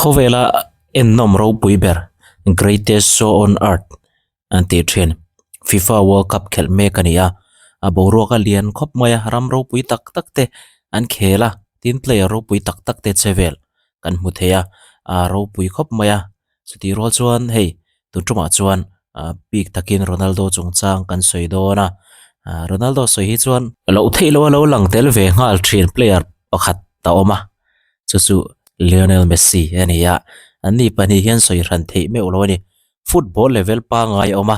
Khawvela ennawm ropui ber Greatest Show on Earth an tih thin FIFA World Cup khelh mek a ni a, a boruak a lian khawp mai a, ram ropui tak tak te an khel a, tin player ropui tak tak te che vel kan hmu thei a, a ropui khawp mai a, chutih rual chuan hei tun tumah chuan ah bik takin Ronaldo chungchang kan sawi dawn a, ah Ronaldo sawi hi chuan loh theih loh a lo lang tel ve nghal thin player pakhat a awm a chu chu Lionel Messi a ni a, an ni pahnih hian sawi hran theih meuh lo a ni football level pangai a awm a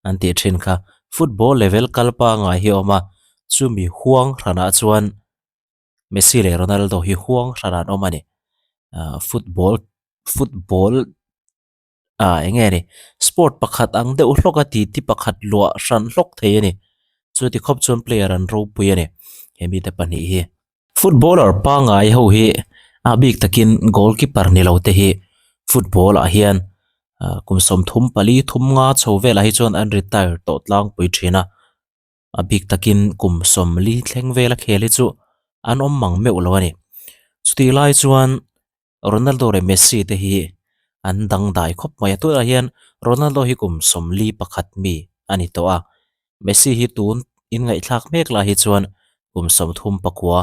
an tih thin kha football level kal pangai hi a awm a chumi huang hranah chuan Messi leh Ronaldo hi huang hranah an awm a ni ah football football ah eng nge ni sport pakhat ang deuh hlawk a titi pakhat luah hran hlawk thei a ni chuti khawp chuan player an ropui a ni he mite pahnih hi. Footballer pangngai ho hi a bik takin goalkeeper ni lo te hi football ah hian ah kum sawmthum pali thum nga chho velah hi chuan an retire tawh tlangpui thin a. a bik takin kum sawmli thleng vela khel hi chu an awm mang meuh lo a ni chutih lai chuan Ronaldo leh Messi te hi an dangdai khawp mai a tunah hian Ronaldo hi kum sawmli pakhat mi a ni tawh a Messi hi tun inngaihthlak mek lai hi chuan kum sawmthum pakua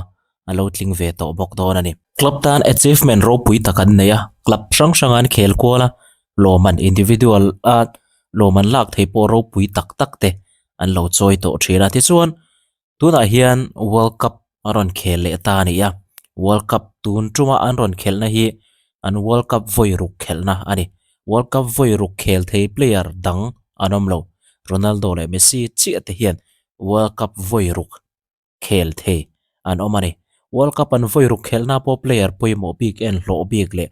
a lo tling ve tawh bawk dawn a ni. Club tan achievement ropui tak an nei a, club hrang hrang an khel kual a, lawmman individual a lawmman lak thei pawh ropui tak tak te an lo chawi tawh thin a. Tichuan tunah hian World Cup a rawn khel leh ta a ni a, World Cup tun tuma an rawn khelhna hi an World Cup vawi ruk khelhna a ni. World Cup vawi ruk khel thei player dang an awm lo, Ronaldo leh Messi chiah te hian World Cup vawi ruk khel thei an awm a ni. World Cup an vawi ruk khelhna pawh player pawimawh bik en hlawh bik leh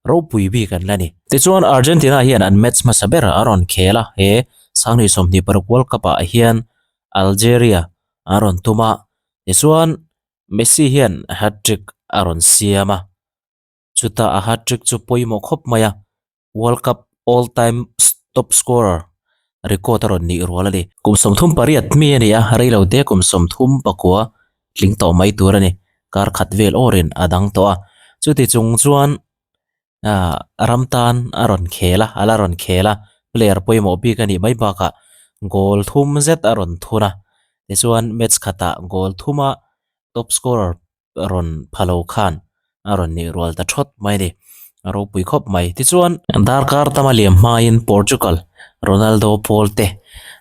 ropui bik an la ni. Tichuan Argentina hian an match hmasa ber a rawn khel a, he Sanghnih 26 World Cup ah hian Algeria an rawn tum a, tichuan Messi hian hat-trick a rawn siam a, chutah a hat-trick chu pawimawh khawp mai a, World Cup all time top scorer record a rawn nih rual a ni. Kum 38 mi a ni a, reilo te kum 39 tling tawh mai tur a ni. Kar khat vel awrin a dang tawh a. Chuti chung chuan ah ram tan a rawn khel a, a la rawn khel a, player pawimawh bik a nih mai bakah goal thum zet a rawn thun a. Tichuan match khatah goal thuma top scorer rawn pha lo khan a rawn nih rual ta thawt mai a ni a ropui khawp mai tichuan darkar tama liam hmain Portugal Ronaldo pawl te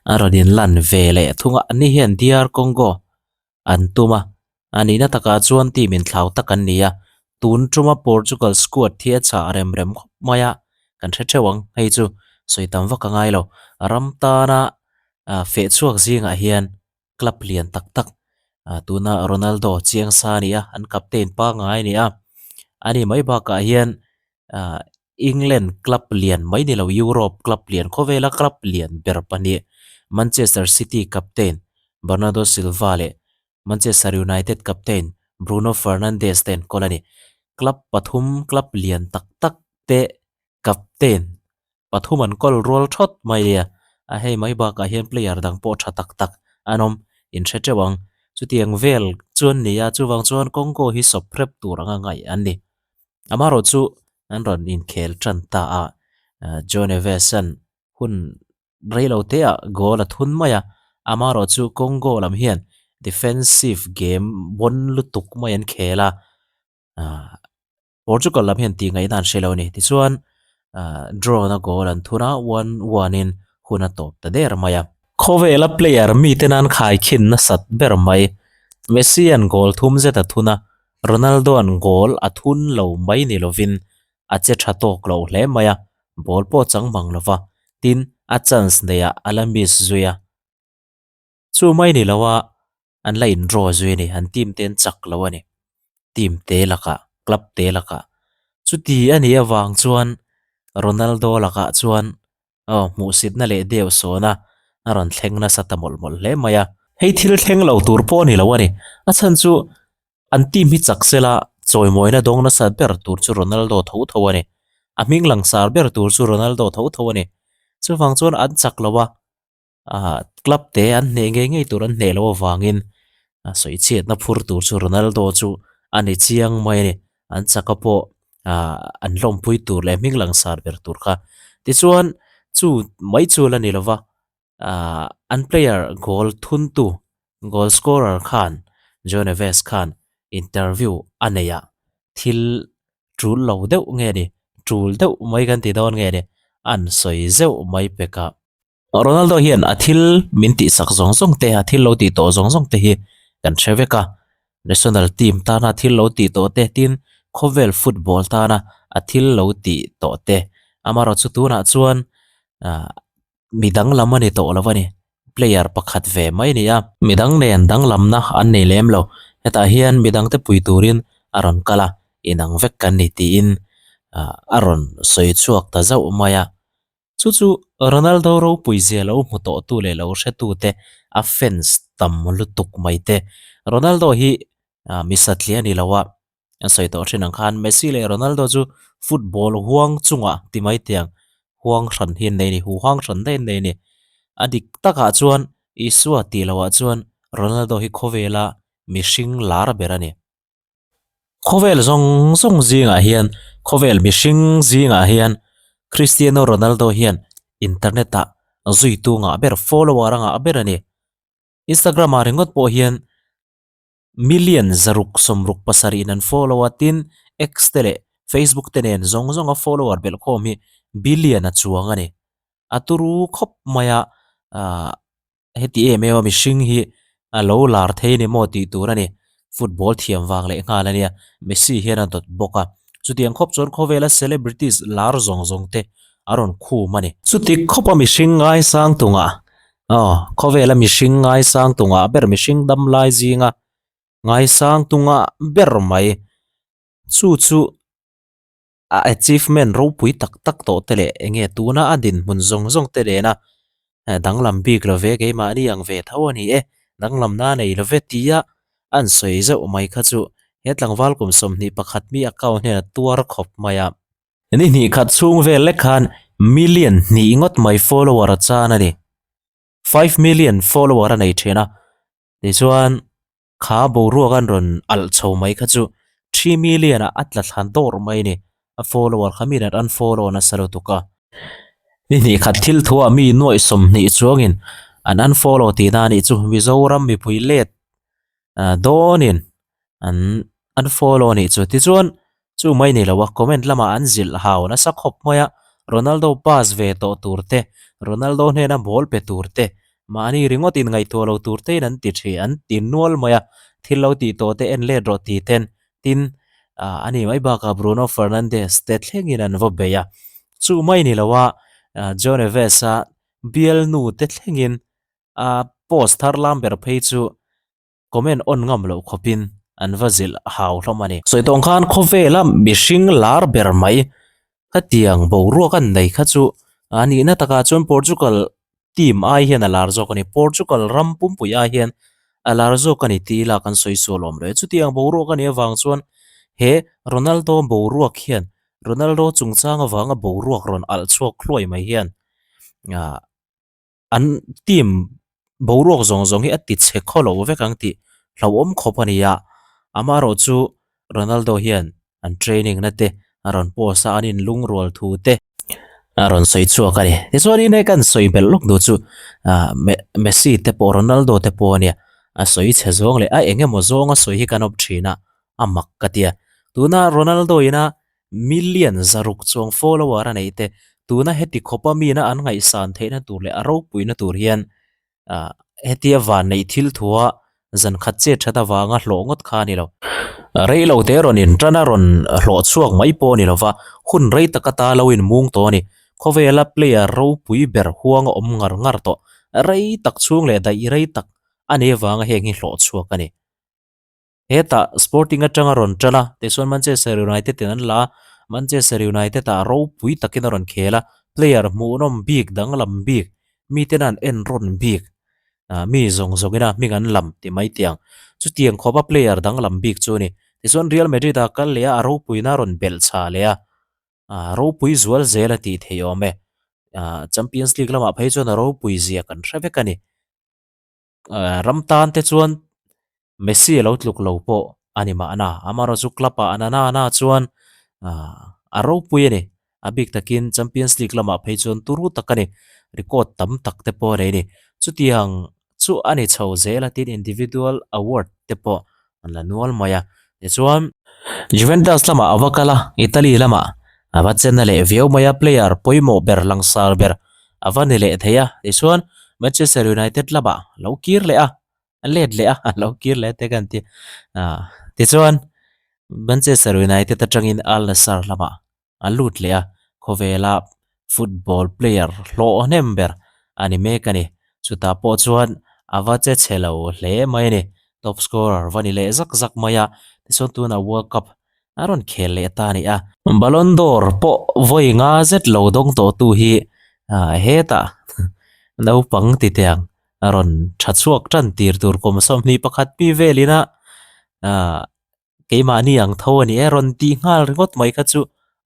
a rawn in lan ve leh thung a ani hian DR Congo an tum a a nihna takah chuan team in thlau tak an ni a tun tuma Portugal squad hi a chah rem rem khawp mai a kan hre theuh ang hei chu sawi tam vak a ngai lo ram tana ah feh chhuak zingah hian. club lian tak tak ah tuna Ronaldo chiang sa a ni a an captain pangngai a ni a ani mai bakah hian ah England club lian mai ni lo Europe club lian khawvela club lian ber pahnih Manchester City captain Bernardo Silva leh Manchester United captain Bruno Fernandes te an kawl a ni club pathum club lian tak tak te captain pathum an kawl rual thawt mai a, a hei mai bakah hian player dang pawh tha tak tak an awm in hre teuh ang chutiang vel chuan ni a chuvang chuan Congo hi sawp hrep tur anga ngaih an ni amaherawh chu an rawn inkhel tan ta a John Neves an hun reilo te ah goal a thun mai a amaherawh chu Congo lam hian defensive game bawn lutuk mai an khel a ah. Portugal lam hian tih ngaihna an hre lo a ni. Tichuan ah draw na goal an thun a, one one in hun a tawp ta der mai a. Khawvela player mite nan khaikhin nasat ber mai. Messi an goal thum zet a thun a, Ronaldo an goal a thun lo mai ni lovin a che tha tawk lo hle mai a, ball pawh chang mang lova, tin a chance neihah a la miss zui a. Chu mai ni lo a, an la in draw zui a ni, an team te an chak lo a ni, team te lakah, club te lakah. Chuti a nih avang chuan Ronaldo lakah chuan aw hmuhsitna leh deuh sawna a rawn thleng nasa ta mawlh mawlh hle mai a. Hei thil thleng lo tur pawh a ni lo a ni, a chhan chu an team hi chak sela chawimawina dawng nasa ber tur chu Ronaldo tho tho a ni, a hming langsar ber tur chu Ronaldo tho tho a ni. Chuvang chuan an chak lo a. ah club te an hneh ngei ngei tur an hneh loh avangin a sawi chhiatna phur tur chu Ronaldo chu a ni chiang mai a ni an chak a pawh Ahh an hlawmpui tur leh hming langsar ber tur kha. Tichuan chu mai chu la ni lo va, ahh an player goal thuntu goal scorer khan Joe Neves khan interview a nei a, thil tul lo deuh nge ni, tul deuh mai kan ti dawn nge ni an sawi zeuh mai pek a. Ronaldo hian a thil min tihsak zawng zawng te, a thil lo tih tawh zawng zawng te hi kan hre vek a, national team tana thil lo tih tawh te tin khawvel football tana a thil lo tih tawh te amaherawhchu tunah chuan ah mi danglam a ni tawh lo a ni player pakhat ve mai a ni a. Midang nen danglamna an nei lem lo, hetah hian midangte pui turin a rawn kal a, inang vek kan ni tiin ah a rawn sawi chhuak ta zauh mai a. Chu chu Ronaldo ropui zia lo hmu tawhtu leh lo hretute a fans tam lutuk mai te. Ronaldo hi mi satliah a ni lo a, an sawi tawh thin ang khan Messi leh Ronaldo chu football huang chungah ti mai tiang huang hran hi an nei a ni, huhang hran daih an nei a ni. A dik takah chuan Isua tih loah chuan Ronaldo hi khawvela mihring lar ber a ni. Khawvel zawng zawng zingah hian khawvel mihring zingah hian Cristiano Ronaldo hian internet ah zuitu ngah ber follower a ngah ber a ni. Instagram ah ringawt pawh hian million zaruk sawmruk pasarih in an follow a tin X te leh Facebook te nen zawng zawng a follower belh khawm hi billion a chuang a ni. A turu khawp mai a ahh. Heti em em a mihring hi a lo lar thei a ni maw tih tur a ni. Football thiam vang leh nghal a nia. Messi hian a dawt bawk a. Chutiang khawp chuan khawvela celebrities lar zawng zawng te a rawn khum a ni. Chuti khawp a mihring ngaisang tungah aw khawvela mihring ngaisang tungah ber mihring dam lai zinga ngaisang tungah ber mai chu chu a achievement ropui tak tak tawh te leh eng nge tuna a dinhmun zawng zawng te nena danglam bik lo ve keimahni ang ve tho a ni e danglam na nei lo ve tia an sawi zeuh mai kha chu he tlangval kum 21 mi account hian a tuar khawp mai a. Ni hnih khat chhung vel lek khan million hnih ngawt mai follower a chan a ni 5 million follower a nei thin a tichuan. Kha boruak an rawn alh chho mai kha chu 3 million ah a tla thlan dawr mai a ni. A follower kha mi nat an follow nasa lutuk a. Ni hnih khat thil thuah mi nuaih 20 chuangin an unfollow tihna a nih chu Mizoram mipui let dawnin an unfollow a nih chu. Tichuan Chu mai ni lo a, comment lamah an zilh hau nasa khawp mai a, Ronaldo pass ve tawh tur te, Ronaldo hnena ball pe tur te, mahni ringawt in ngaihtuah lo tur tein an ti thin, an ti nual mai a, thil lo tih tawh te en let rawh ti ten, tin ah a ni mai bakah Bruno Fernandes te thlengin an va bei a, chu mai ni lo a, Joe Neves a bialnu te thlengin a post thar lam ber phei chu comment on ngam loh khawpin an va zilh hau hlawm a ni. Sawi tawng khan khawvela mihring lar ber mai khatiang boruak an nei kha chu a nihna takah chuan Portugal team ai hian a lar zawk a ni. Portugal ram pumpui ai hian a lar zawk a ni tih ila kan sawi sual awm lo e. Chutiang boruak a nih avang chuan he Ronaldo boruak hian Ronaldo chungchang avanga boruak rawn alh chhuak hluai mai hian ah An team boruak zawng zawng hi a ti chhe khaw lo vek ang tih hlauhawm khawp a ni a, amaherawh chu Ronaldo hian an training na te a rawn post a, an inlungrual thu te a rawn sawi chhuak a ni. Tichuanin hei kan sawi belh lawk duh chu ah Messi te pawh Ronaldo te pawh a nia, a sawi chhe zawng leh a eng emaw zawng a sawi hi kan awm thin a, a mak ka ti a. Tuna Ronaldo ina Million 600 chuang follower a neih te, tuna heti khawpa mina an ngaihsan theihna tur leh a ropuina tur hian ah hetia van neih thil thua zan khat chet that avanga hlawh ngawt kha a ni lo. Rei lo te rawn in tan a rawn hlawh chhuak mai pawh a ni lova, hun rei tak ata lo in mung tawh a ni. Khawvela player ropui ber huang a awm ngar ngar tawh, rei tak chhung leh daih rei tak a nih avanga heng hi hlawh chhuak a ni. Hetah Sporting atanga rawn tan a, tichuan Manchester United in an la a, Manchester United ah ropui takin a rawn khel a, player hmuhnawm bik danglam bik, miten an en rawn bik, ah mi zawng zawngin a hming an lam ti mai tiang. Chutiang khawpa player danglam bik chu a ni. Tichuan Real Madrid ah kal leh a, a ropuina a rawn belh chha leh a, ah ropui zual zel a tih theih awm e. Ah Champions League lamah phei chuan a ropui zia kan hre vek a ni. Ram tan te chuan Messi a lo tluk lo pawh a ni mahna. Amaherawhchu club ah a na na chuan Aaa a ropui a ni. A bik takin Champions League lamah phei chuan turu tak a ni. Record tam tak te pawh a nei a ni. Chutiang chu a ni chho zel a tin individual award te pawh an la nual mai a. Tichuan Juventus lamah a va kal a, Italy lamah a va chen a leh viau mai a, player pawimawh ber langsar ber a va ni leh thei a. Tichuan Manchester United lamah a lo kir leh a. a let leh a a lo kir leh te kan ti ah tichuan Manchester United atangin Al Nassr lamah a lut leh a khawvela football player hlawh hnem ber a ni mek a ni chutah pawh chuan a va che chhe lo hle mai a ni top scorer va ni leh zak zak mai a tichuan tunah world cup a rawn khel leh ta a ni a. Ballon d'Or pawh vawi nga zet lo dawng tawh tu hi ah hetah naupang ti teh ang. A rawn tha chhuak tan tir tur kum 21 pi velin a ahh keimahni ang tho a ni e rawn tih nghal ringawt mai kha chu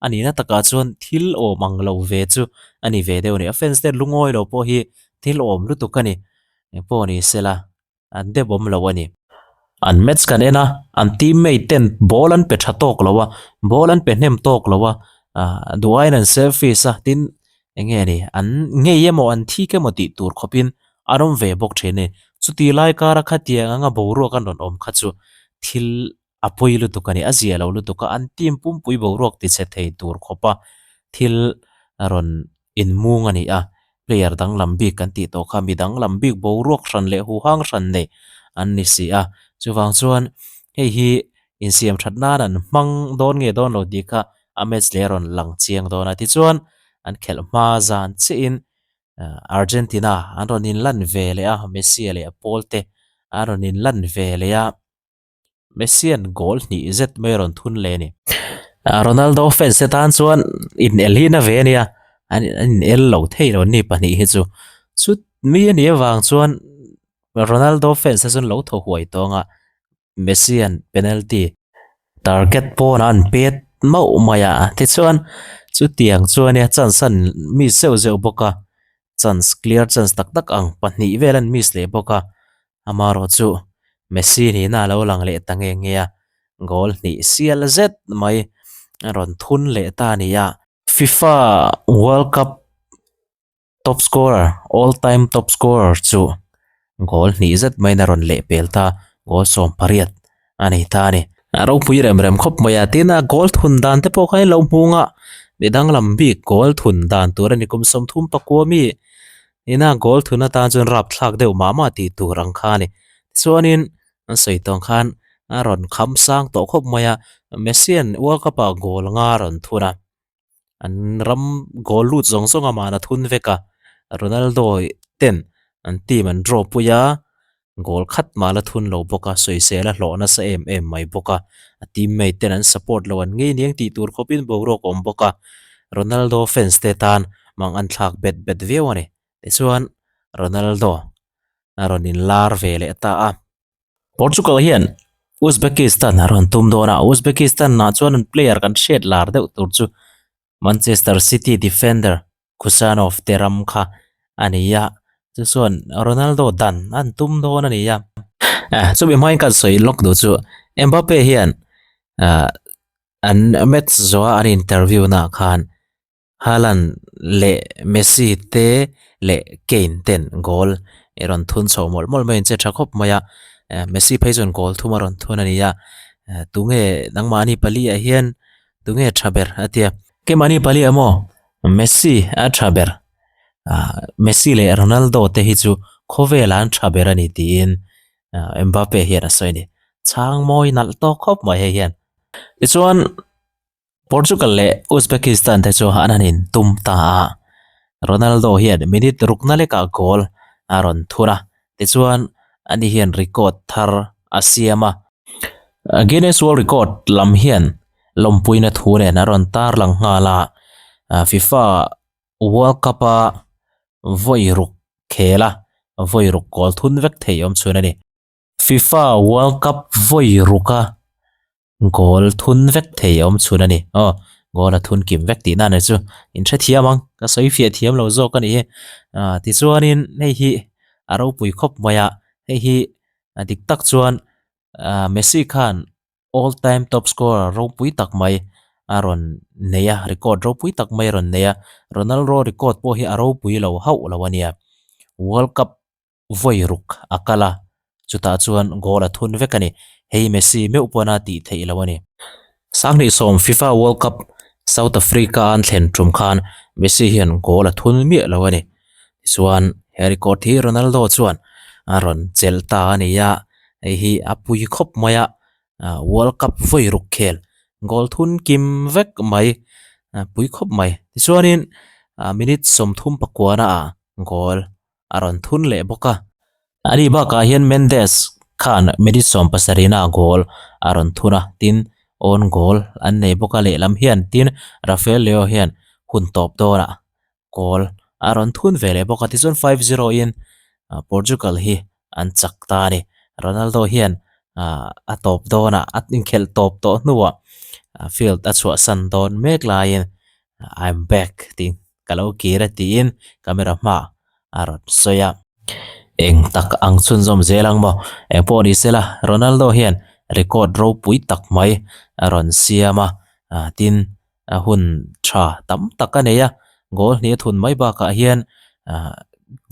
a nihna takah chuan thil awm ang lo ve chu a ni ve deuh a ni a fans te lungawi lo pawh hi thil awm lutuk a ni engpawh ni sela an dep awm lo a ni. An match kan en a an teammate ten ball an pe tha tawk lo a ball an pe hnem tawk lo a ahh duh aiin an selfish a tin Eng nge ni, an ngei emaw an thik emaw tih tur khawpin an awm ve bawk thin a ni. Chuti lai kara khatiang anga boruak an rawn awm kha chu thil a pawi lutuk a ni, a zia lo lutuk a, an team pumpui boruak tichhe thei tur khawpa thil a rawn inmung a ni a. Player danglam bik kan tih tawh kha mi danglam bik boruak hran leh huhang hran nei an ni si a. Chuvang chuan hei hi insiam that nan an hmang dawn nge dawn lo tih kha a match leh a rawn lang chiang dawn a. Tichuan an khelh hma zan chiahin Argentina an rawn inlan ve leh a, Messi leh a pawl te an rawn inlan ve leh a, Messi an goal hnih zet mai a rawn thun leh a ni. Ronaldo fans te tan chuan inel hi na ve a nia, an inel lo thei lo ni pahnih hi chu. Chut mi a nih avang chuan Ronaldo fans te chuan lo thaw huai tawng a. Messi an penalty target pawnah an pet mauh mai a tichuan chutiang chuan nia chance an miss zeuh zeuh bawk a chance clear chance tak tak ang pahnih vel an miss leh bawk a amaherawh chu Messi nihna a lo lang leh ta nge nge a goal hnih sial zet mai a rawn thun leh ta a ni a. FIFA World Cup Top scorer, All time top scorer chu goal hnih zet maiin a rawn leh pel ta, goal 18 a nei ta a ni. A ropui rem rem khawp mai a, tin a goal thun dan te pawh kha in lo hmung a, mi danglam bik goal thun dan tur a ni kum 34 mi ina goal thun atan chuan rapthlak deuh mah mah tih tur ang kha a ni. Tichuanin an sawi tawng khan a rawn kham sang tawh khawp mai a, Messi an World Cup ah goal nga a rawn thun a. An ram goal lut zawng zawng a mahna thun vek a, Ronaldo ten an team an draw pui a, goal khat mah la thun lo bawk a, sawisel a hlawh nasa em em mai bawk a, a teammate ten an support lo an ngei niang tih tur khawpin boruak a awm bawk a, Ronaldo fans te tan mang an thlak bet bet viau a ni. Tichuan Ronaldo a rawn inlar ve leh ta a. Portugal hian Uzbekistan a rawn tum dawn a, Uzbekistan ah chuan an player kan hriat lar deuh tur chu Manchester City defender Khusanov te ram kha a ni a, chu chuan Ronaldo dan an tum dawn a ni a. Chumi hmain kan sawi lawk duh chu Mbappe hian an match zawha an interview naah khan Haaland leh Messi te leh Kane ten goal i rawn thun chho mawlh mawlh mai a, in che tha khawp mai a, Messi phei chuan goal thum a rawn thun a ni a, tunge nangmahni pali ah hian tunge tha ber a tia, keimahni pali ah maw Messi a tha ber, Messi leh Ronaldo te hi chu khawvel ah an tha ber a ni tiin Mbappe hian a sawi a ni, chhang mawi nalh tawk khawp mai hei hian. Tichuan. Portugal leh Uzbekistan te chu an han intum ta a, Ronaldo hian minute rukna lekah goal a rawn thun a, tichuan ani hian record thar a siam a. Guinness World Record lam hian lawmpuina thu nen a rawn tarlang nghal a, FIFA World Cup-a vawi ruk khel a, vawi ruk goal thun vek thei awm chhun a ni. FIFA World Cup vawi ruka Goal thun vek thei a awm chhun a ni. Aw, goal a thun kim vek tihna ni chu in hrethiam ang, ka sawi fiah thiam lo zawk a nih hi. Ah, tichuanin hei hi a ropui khawp mai a, hei hi a dik tak chuan ah Messi khan all time top scorer ropui tak mai a rawn nei a record ropui tak mai a rawn nei a Ronaldo record pawh hi a ropui lo hauh lo a nia world cup vawi ruk a kal a chutah chuan goal a thun vek a ni hei Messi meuh pawn a tih theih lo a ni. Sanghnih sawm FIFA World Cup South Africa an thlen tum khan Messi hian goal a thun miah lo a ni tichuan he record hi Ronaldo chuan a rawn chelh ta a ni a hei hi a pui khawp mai a. ah world cup vawi ruk khel goal thun kim vek mai ah pui khawp mai tichuanin ah minute 30 pakuana ah goal a rawn thun leh bawk a ani bakah hian Mendes khan minute 70 ah goal a rawn thun a tin own goal an nei bawk a lehlam hian tin Rafael Leo hian hun tawp dawnah goal a rawn thun ve leh bawk a tichuan 5-0 in Portugal hi an chak ta a ni Ronaldo hian ah a tawp dawnah a inkhelh tawp tawh hnuah field a chhuahsan dawn mek laiin I'm back tih ka lo kir a tiin camera hmaah a rawn sawi a eng tak ang chhunzawm zel ang maw engpawh ni sela Ronaldo hian record ropui tak mai a rawn siam a ah tin a hun tha tam tak a nei a goal hnih a thun mai bakah hian ah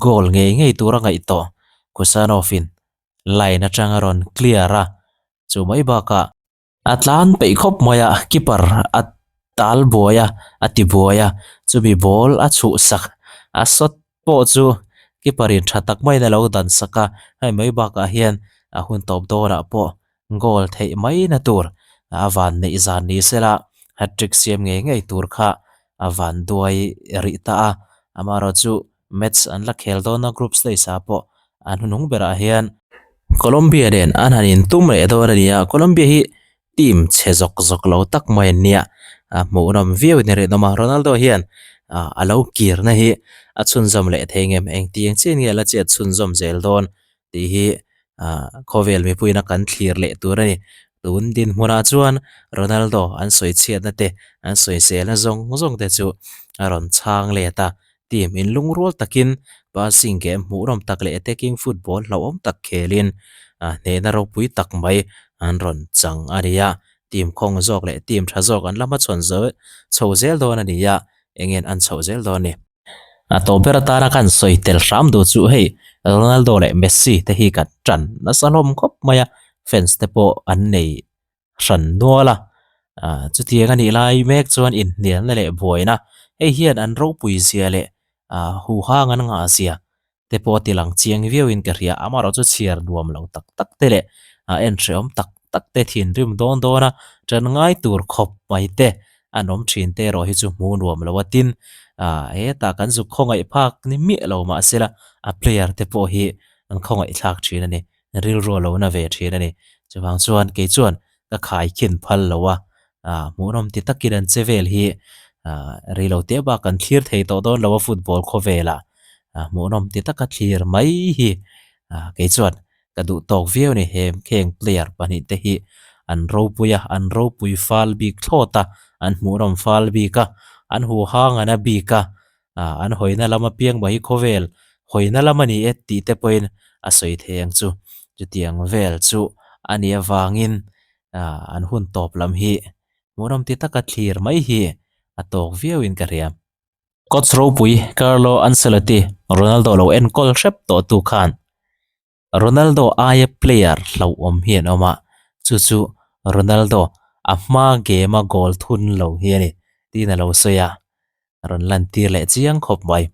goal ngei ngei tur a ngaih tawh Khusanov in line atang a rawn clear a chu mai bakah a tlan peih khawp mai a keeper a tal buai a a ti buai a chumi ball a chhuh sak a shot pawh chu keeper in tha tak maiin a lo dan sak a hei mai bakah hian a hun tawp dawnah pawh goal theih mai na tur a van neih zan ni sela hat-trick siam ngei ngei tur kha a van duai rih ta a amaherawh chu match an la khel dawn a group stage ah pawh an hnuhnung berah hian Colombia nen an han intum leh dawn a ni a Colombia hi team chhe zawk zawk lo tak mai an nia a hmuhnawm viau in a rinawm a Ronaldo hian ah a lo kirna hi a chhunzawm leh thei ngem engtiang chian nge a la chet chhunzawm zel dawn tih hi ah khawvel mipuiin a kan thlir leh tur a ni tun dinhmunah chuan Ronaldo an sawi chhiatna te an sawi selna zawng zawng te chu a rawn chhang let a team in lungrual takin passing game hmuhnawm tak leh attacking football hlauhawm tak khelin ah hnehna ropui tak mai an rawn chang a ni a team khawng zawk leh team tha zawk an la hmachhawn zo chho zel dawn a ni a eng nge an chhoh zel dawn a ni. A tawp ber atana kan sawi tel hram duh chu hei Ronaldo leh Messi te hi kan tan nasa hlawm khawp mai a fans te pawh an nei hran nual a ah chutiang a nih lai mek chuan inhnialna leh buaina hei hian an ropui zia leh ah huhang an ngah zia te pawh a ti lang chiang viau in ka hria amaherawh chu chhiar nuam lo tak tak te leh ah en hrehawm tak tak te thinrim dawn dawn a ṭan ngai tur khawp mai te an awm ṭhin te erawh hi chu hmuh nuam lo a tin ah hetah kan zuk khawngaih phak ni miah lo mahsela a player te pawh hi an khawngaih thlak ṭhin a ni. Rilru a lo na ve thin a ni. Chuvang chuan kei chuan ka khai khin phal lo a, ah hmuhnawm ti takin an che vel hi ah rei lo teh bak kan thlir thei tawh dawn lo a football khawvelah ah hmuhnawm ti taka thlir mai hi ah kei chuan ka duh tawk viau a ni. He heng player pahnih te hi an ropui a, an ropui fal bik thlawt a, an hmuhnawm fal bik a, an huhang an a bik a, ah an hawina lam apiang mai hi khawvel hawina lam a ni e tih te pawhin a sawi thei ang chu chutiang vel chu a nih avangin ah an hun tawp lam hi hmuhnawm ti taka thlir mai hi a tawk viau in ka hria. Coach ropui Carlo Ancelotti Ronaldo lo enkawl hrep tawh tu khan Ronaldo aia player hlauhawm hi an awm a, chu chu Ronaldo a hma game a goal thun lo hi a ni tiin a lo sawi a, a rawn lantir leh chiang khawp mai.